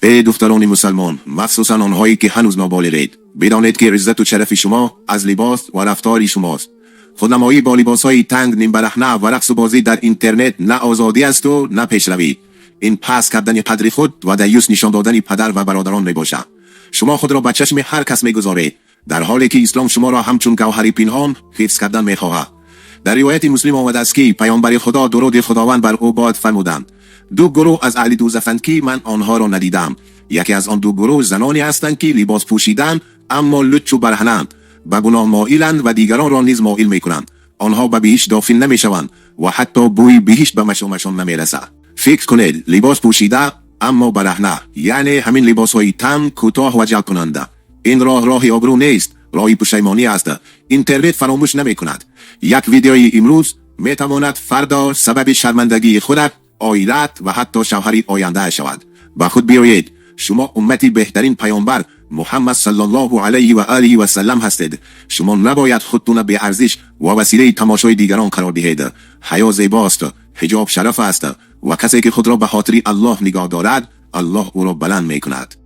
Эй духтарони мусулмон, махсусан онҳое ки ҳанӯз ноболиғед, бидонед ки иззату шарафи шумо аз либос ва рафтори шумост. Худнамоӣ бо либосҳои танг, нимбарахна ва рақсу бозӣ дар интернет на озодӣ аст ва на пешравӣ. Ин паст кардани қадри худ ва даюс нишон додани падар ва бародарон мебошад. Шумо худро ба чашми ҳар кас мегузоред, дар ҳоле ки ислом шуморо ҳамчун гавҳари пинҳон ҳифз кардан мехоҳад. Дар ривояти Муслим омадааст, ки паёмбари Худо, дуруди Худованд бар ӯ бод, фармуданд: «Ду гурӯҳ аз аҳли дӯзаханд, ки ман онҳоро надидам. Яке аз он ду гурӯҳ заноне ҳастанд, ки либос пӯшиданд, аммо лучу бараҳнанд, ба гуноҳ моиланд ва дигаронро низ моил мекунанд. Онҳо ба биҳишт дохил намешаванд ва ҳатто бӯи биҳишт ба машомашон намерасад». Фикр кунед, либос пӯшида, аммо бараҳна, яъне ҳамин либосҳои танг, кӯтоҳ ва ҷалбкунанда. Ин роҳ роҳи обрӯ нест, роҳи пушаймонӣ аст. Интернет фаромӯш намекунад. Як видеои имрӯз метавонад фардо сабаби шармандагии худат, оилаат ва ҳатто шавҳари ояндаат шавад. Ба худ биёед. Шумо уммати беҳтарин паёмбар Муҳаммад саллаллоҳу алайҳи ва олиҳи васаллам ҳастед. Шумо набояд худтона беарзиш ва василаи тамошои дигарон қарор диҳед. Ҳаё зебост, ҳиҷоб шараф аст ва касе ки худро ба хотири Аллоҳ нигоҳ дорад, Аллоҳ ӯро баланд мекунад.